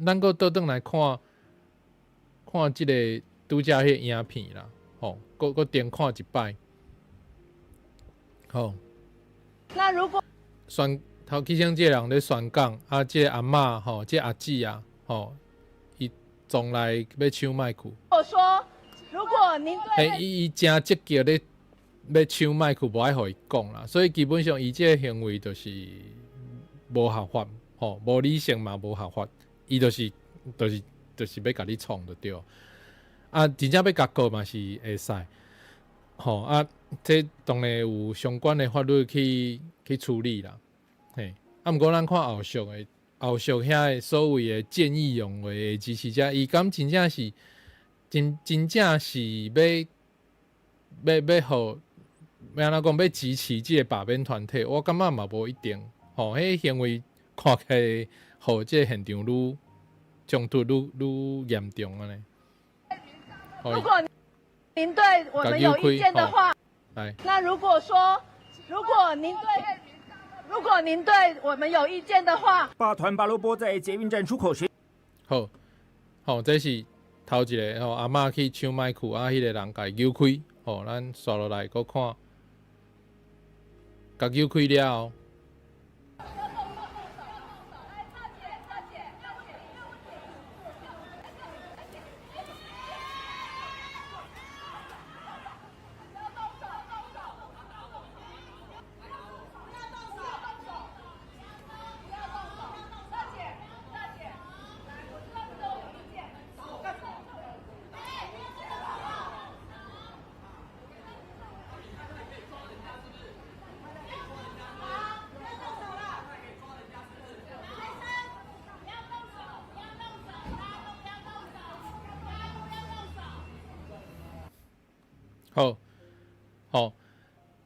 咱閣倒轉來看看這个拄才彼个影片啦，吼，閣閣重看一擺，吼。那如果宣頭起先這个人咧宣講，啊，這个阿嬤吼，這个阿姊啊，吼，伊從來欲搶麥克。我說，如果您對欸，伊伊誠積極咧欲搶麥克，無愛予伊講啦，所以基本上伊這个行為就是無合法，吼，無理性嘛，無合法，伊就是就是就是欲共你創就對。啊，真正欲共告嘛是會使，吼啊，這當然有相關的法律去去處理啦，嘿。啊，毋過咱看後續的後續遐个所謂的見義勇為的支持者，伊敢真正是真真正是欲欲欲予欲按怎講欲支持這个罷免團體，我感覺嘛無一定，吼，彼个行為看起來予這个現場愈衝突愈愈嚴重按呢。如果您對我們有意見的話，那如果說，如果您對，如果您對我們有意見的話，罷團拔蘿蔔在捷運站出口時，好，好，這是頭一个吼，阿嬤去搶麥克，啊，彼个人共伊揪開，吼，咱紲落來閣看，共揪開了後。好，吼，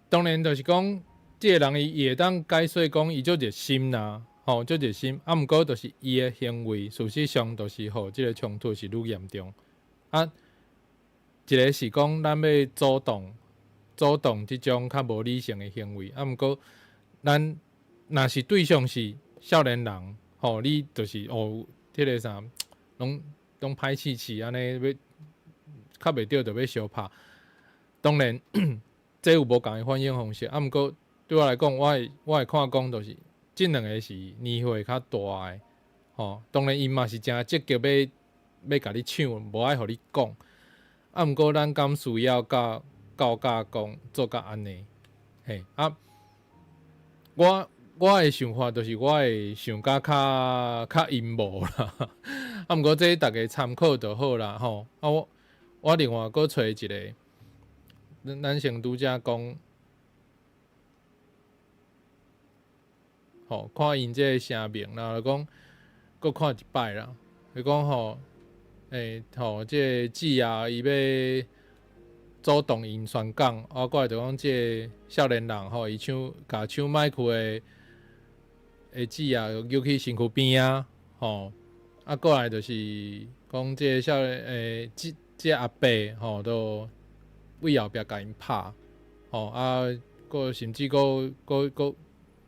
當然就是講，這个人伊伊會當解說講，伊足熱心啦，吼，足熱心。啊，毋過就是伊的行為，事實上就是予這个衝突是愈嚴重。啊，一个是講咱欲阻擋阻擋這種較無理性的行為，啊，毋過咱若是對象是少年人，吼，你就是哦，彼个啥，攏攏歹氣氣按呢，欲較袂著就欲相拍。當然，這有無仝的反應方式。啊，毋過對我來講，我會我會看講，就是這兩个是年歲較大的，吼。當然，𪜶嘛是誠積極欲欲共你搶，無愛予你講。啊，毋過咱敢需要到到甲講做甲按呢？嘿，啊，我我的想法就是我會想甲較較陰謀啦。啊，毋過這逐家參考就好啦，吼。啊，我我另外閣揣一个。咱咱先拄才講，吼，看𪜶這个聲明啦，就講閣看一擺啦。伊講吼，欸，吼，這个姊啊，伊欲阻擋𪜶宣講，啊，過來就講這个少年人吼，伊搶共搶麥克的的姊啊，揪去身軀邊啊，吼，啊，過來就是講這个少年欸，這這个阿伯吼，都對後壁共𪜶拍，吼啊，閣甚至閣閣閣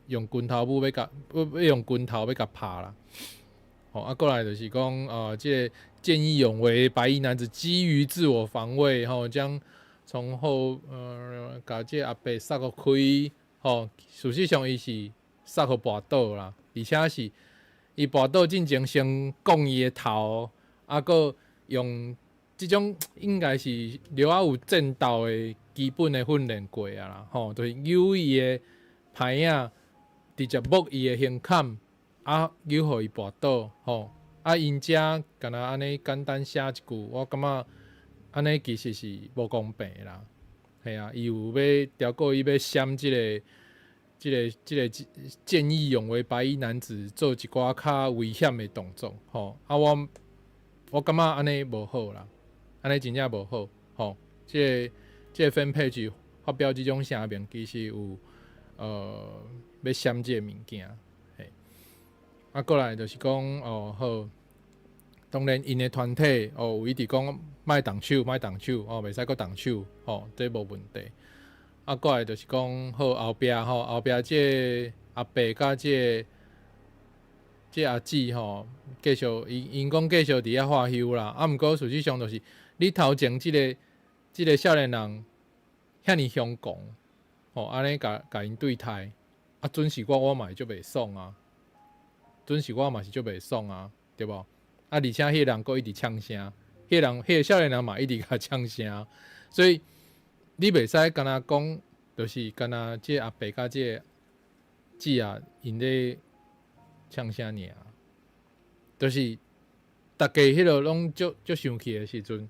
用拳頭母欲共，欲用拳頭欲共拍啦，吼啊，過來就是講，這个見義勇為白衣男子基於自我防衛，吼，將從後共這个阿伯殺予開，吼，事實上伊是殺予跋倒啦，而且是伊跋倒進前先摃伊的頭，啊，閣用。這種應該是著愛有戰鬥的基本的訓練過啊啦，吼，就是扭伊的牌仔，直接摸伊的胸坎，啊，扭予伊跋倒，吼，啊，𪜶遮敢若按呢簡單寫一句，我感覺按呢其實是無公平的啦，嘿啊，伊有欲調過伊欲閃這个、這个、這个見義勇為白衣男子做一寡較危險的動作，吼，啊，我我感覺按呢無好啦。按呢真正無好，吼！這个這个 fan page 發表這種聲明，其實有欲閃這个物件，嘿。啊，過來就是講哦好，當然𪜶的團體哦有一直講莫動手，莫動手，哦袂使閣動手，吼，這無問題。啊，過來就是講好後壁吼，後壁這个阿伯佮這个這阿姊吼，繼續𪜶𪜶講繼續佇遐化休啦。啊，毋過事實上就是你頭前這個少年人遐爾凶狂，吼，按呢共共𪜶對待，啊，準是我我嘛會足袂爽啊，準是我嘛是足袂爽啊，對無？啊，而且彼個人閣一直嗆聲，彼個人彼個少年人嘛一直共嗆聲，所以你袂使干焦講，就是干焦這個阿伯佮這個姊仔𪜶咧嗆聲爾，就是逐家彼個攏足足生氣的時陣，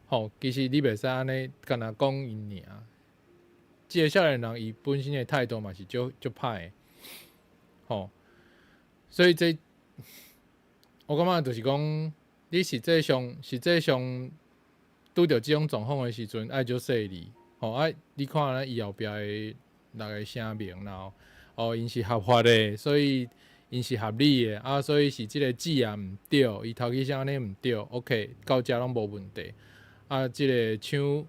吼，其實你袂使按呢干焦講𪜶爾。這個少年人伊本身的態度嘛是足足歹的，吼，所以這我感覺就是講，你實際上拄著這種狀況的時陣，愛足細膩，吼啊！你看咱伊後壁的六个聲明啦，哦，𪜶是合法的，所以𪜶是合理的，啊，所以是這個姊仔毋對，伊頭起先按呢毋對，OK，到遮攏無問題。啊，這個搶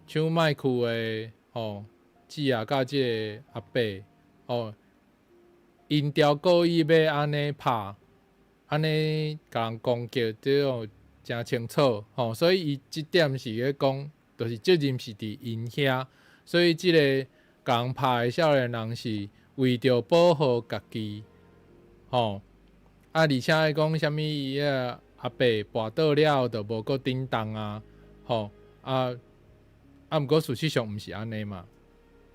搶麥克的，吼，姊仔佮這個阿伯，吼，𪜶條故意欲按呢拍，按呢共人攻擊，這種誠清楚，吼，所以伊這點是咧講，就是責任是佇𪜶遐，所以這個共人拍的少年人是為著保護家己，吼，啊，而且伊講啥物伊個阿伯跋倒了後就無閣振動啊，吼，啊啊，毋過事實上毋是按呢嘛，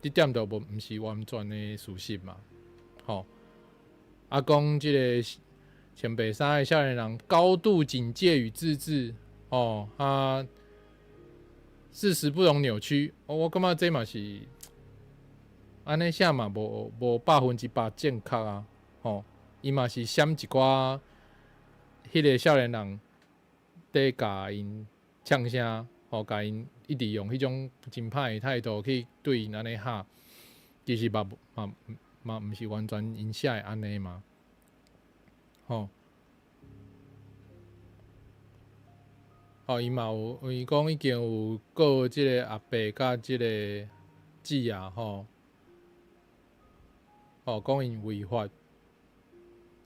這點都無毋是完全的事實嘛，吼，啊，講這個穿白衫的少年人高度警戒與自制，哦，啊，事實不容扭曲，哦，我感覺這嘛是按呢寫嘛無無100%正確啊，吼，伊嘛是閃一寡彼個少年人佇共𪜶嗆聲，吼，共𪜶一直用彼種真歹的態度去對𪜶按呢哈，其實嘛嘛嘛毋是完全𪜶寫的按呢嘛，吼。哦，伊嘛有，伊講已經有告這個阿伯佮這個姊仔吼，哦，講𪜶違法，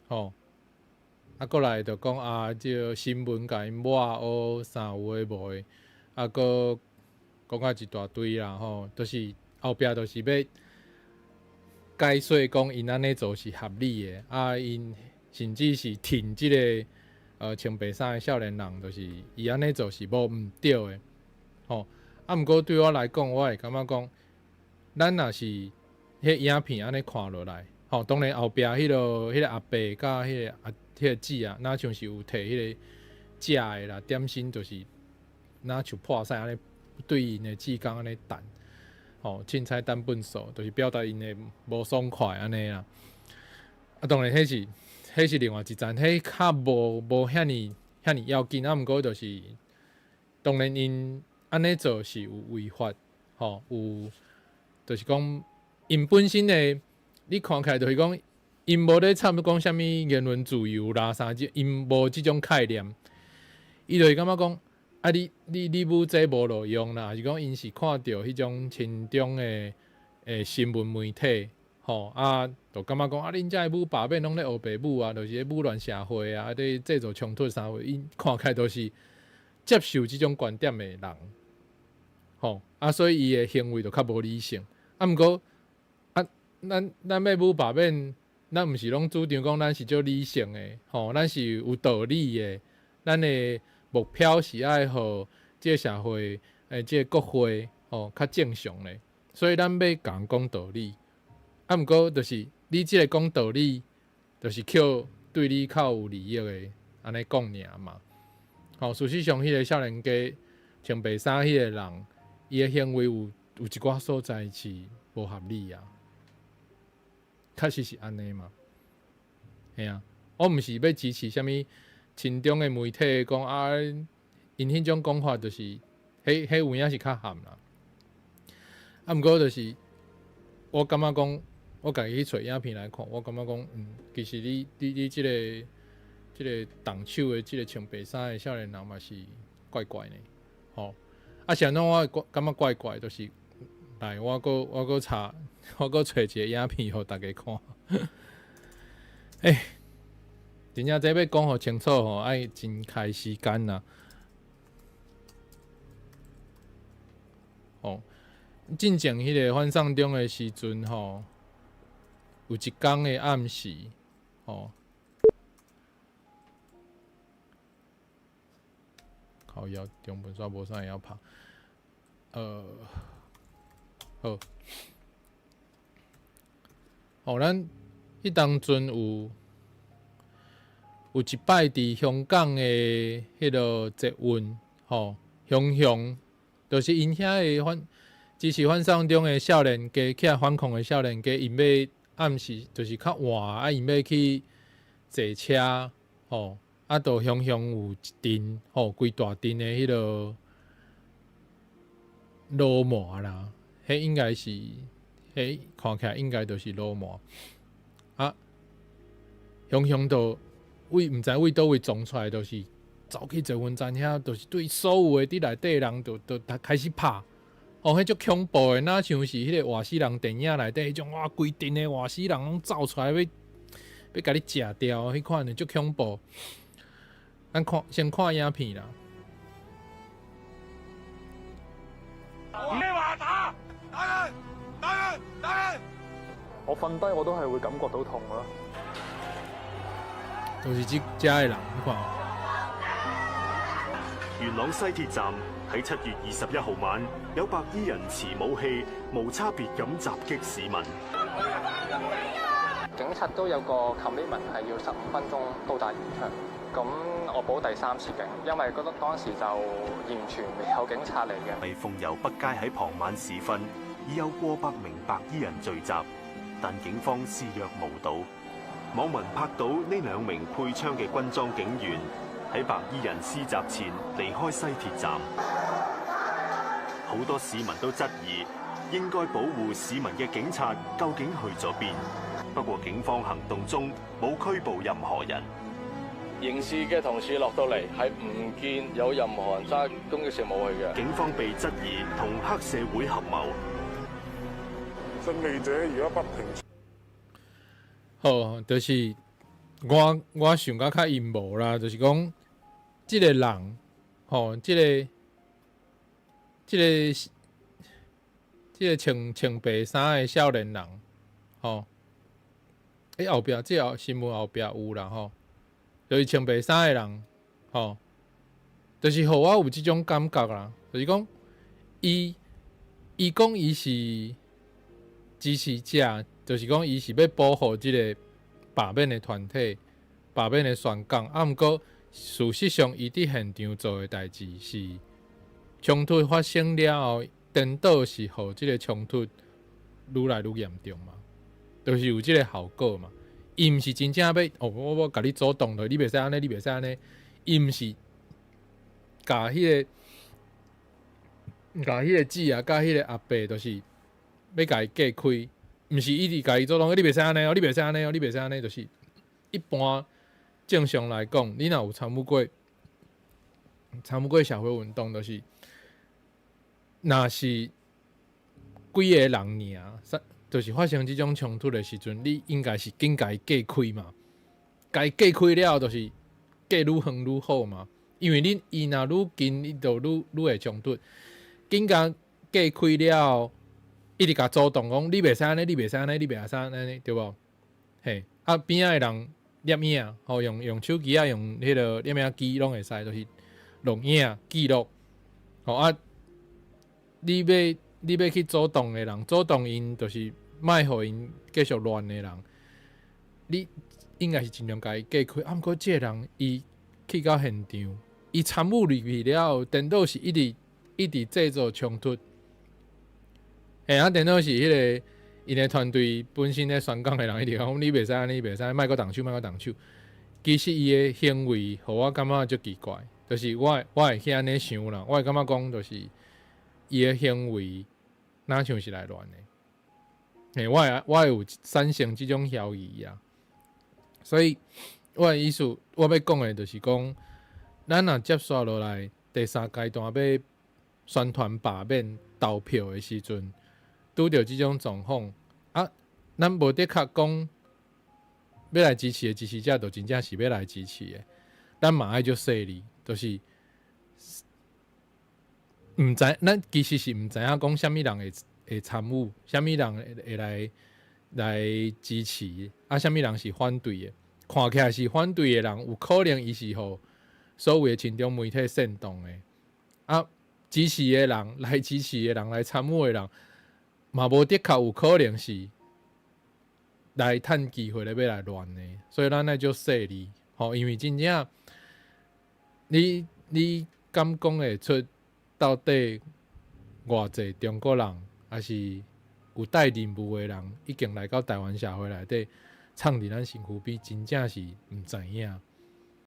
吼，啊，過來就講啊，這個新聞共𪜶抹烏啥有的無的，啊，閣講甲一大堆啦，吼，就是後壁就是欲解說講𪜶按呢做是合理的，啊，𪜶甚至是挺這個穿白衫的少年人，就是伊按呢做是無毋對的，吼。啊，毋過對我來講，我會感覺講，咱若是彼影片按呢看落來，吼，當然後壁彼個阿伯佮彼個阿彼個姊仔，若像是有提彼個食的啦，點心就是若像破屎按呢對𪜶的志工按呢彈，吼，凊彩彈糞埽，就是表達𪜶的無爽快按呢啦。啊，當然彼是另外一層，彼較無無遐爾遐爾要緊，啊，毋過就是當然𪜶按呢做是有違法，吼，有就是講𪜶本身的，你看起來就是講𪜶無咧插講啥物言論自由啦啥這，𪜶無這種概念，伊就是感覺講啊你你你舞這無路用啦，還是講𪜶是看著彼種親中的新聞媒體，吼啊，就感覺講啊，恁遮的舞罷免攏咧烏白舞啊，就是咧舞亂社會啊，咧製造衝突啥貨，𪜶看起來都是接受這種觀點的人，吼啊，所以伊的行為就較無理性。啊，毋過啊，咱咱欲舞罷免，咱毋是攏主張講咱是足理性的，吼，咱是有道理的，咱的目標是愛予這個社會，這個國會，吼，較正常的，所以咱欲共人講道理。啊，毋過就是你這個講道理，就是靠對你較有利益的按呢講爾嘛。吼，事實上，彼個少年家穿白衫彼個人，伊的行為有有一寡所在是無合理啊。確實是按呢嘛。嘿啊，我毋是欲支持啥物親中的媒體講啊，𪜶彼種講法就是，彼彼有影是較譀啦。啊，毋過就是我感覺講，我家己去揣影片來看，我感覺講，其實你你你這個這個動手的這個穿白衫的少年人嘛是怪怪的，吼。啊，是按怎我會感覺怪怪，就是來我閣我閣查，我閣揣一個影片予大家看。欸，真正這欲講予清楚吼，愛真開時間啦。吼，進前彼个反送中的時陣吼，有一工的暗時，吼，靠腰中本煞無啥會曉拍，好，吼，咱彼當陣有一擺佇香港的彼个捷運，吼，雄雄，就是𪜶遐个反支持反送中的少年家，起來反抗的少年家，𪜶欲暗時就是較晚，啊，𪜶欲去坐車，吼，啊，就雄雄有一陣，吼，規大陣的彼个鱸鰻啦，彼應該是，彼看起來應該就是鱸鰻，啊，雄雄就位毋知位佗位撞出來，就是走去捷運站遐，就是對所有的佇內底人，就開始拍，哦，彼足恐怖的，若像是彼个活死人電影內底彼種，哇，規陣的活死人攏走出來欲欲共你食掉，彼款的足恐怖。咱看先看影片啦。唔你話打，打佢，打佢，打佢。我瞓低我都係會感覺到痛咯。就是這遮的人，你看。元朗西鐵站喺7月21號晚，有白衣人持武器，無差別咁襲擊市民。警察都有個 commitment 係要15分鐘到達現場。咁我報第三次警，因為覺得當時就完全未有警察嚟嘅。喺鳳攸北街喺傍晚時分，已有過百名白衣人聚集，但警方視若無睹。網民拍到呢兩名配槍嘅軍裝警員喺白衣人施襲前離開西鐵站，好多市民都質疑應該保護市民嘅警察究竟去咗邊？不過警方行動中冇拘捕任何人。刑事嘅同事落到嚟係唔見有任何人揸攻擊性武器嘅。警方被質疑同黑社會合謀。勝利者而家不停。好，就是我想甲較陰謀啦，就是講這个人，吼，這个穿白衫的少年人，吼，欸，後壁這個新聞後壁有啦，吼，就是穿白衫的人，吼，就是予我有這種感覺啦，就是講，伊講伊是支持者。就是講，伊是欲保護這个罷免的團體、罷免的宣講，啊，毋過事實上，伊佇現場做的代誌是衝突發生了後，顛倒是予這个衝突愈來愈嚴重嘛，就是有這个效果嘛。伊毋是真正欲哦，我共你阻擋落，你袂使按呢，你袂使按呢。伊毋是共彼个姊啊，佮彼个阿伯，就是欲共伊隔開。毋是一直共伊阻擋，你袂使按呢哦，你袂使按呢哦，你袂使按呢，就是一般正常來講，你若有參與過社會運動，就是若是幾个人爾，就是發生這種衝突的時陣，你應該是緊共伊隔開嘛，共伊隔開了後，就是隔愈遠愈好嘛，因為你伊若愈近，伊就愈會衝突，緊共隔開了後。一直共阻擋講，你袂使按呢，你袂使按呢，你袂使按呢，對無？嘿，啊邊仔的人攝影，吼，用手機啊，用彼个攝影機攏會使，就是錄影記錄。吼啊，你欲去阻擋的人，阻擋𪜶就是莫予𪜶繼續亂的人，你應該是盡量共伊隔開。啊，毋過這个人伊去到現場，伊參與入去了後，顛倒是一直一直製造衝突。欸，啊，顛倒是彼个𪜶的團隊本身咧宣講的人，一直講你袂使按呢，你袂使，莫閣動手，莫閣動手。其實伊的行為，予我感覺足奇怪，就是我會去按呢想啦，我會感覺講，就是伊的行為，若像是來亂的。欸，我會有產生這種嫌疑啊。所以，我的意思，我欲講的，就是講，咱若接紲落來第三階段欲宣傳罷免投票的時陣，拄著這種狀況啊，咱無的確講欲欲來支持的支持者，就真正是欲來支持的。咱嘛愛足細膩，就是毋知，咱其實是毋知影講啥物人會參與，啥物人會來支持，啊，啥物人是反對的。看起來是反對的人，有可能伊是予所謂的親中媒體煽動的。啊，支持的人來支持的人來參與的人，嘛無的確有可能是來趁機會咧欲來亂的。所以咱愛足細膩，吼，因為真正你敢講會出到底偌濟中國人，抑是有帶任務的人，已經來到台灣社會內底，藏佇咱身軀邊，真正是毋知影。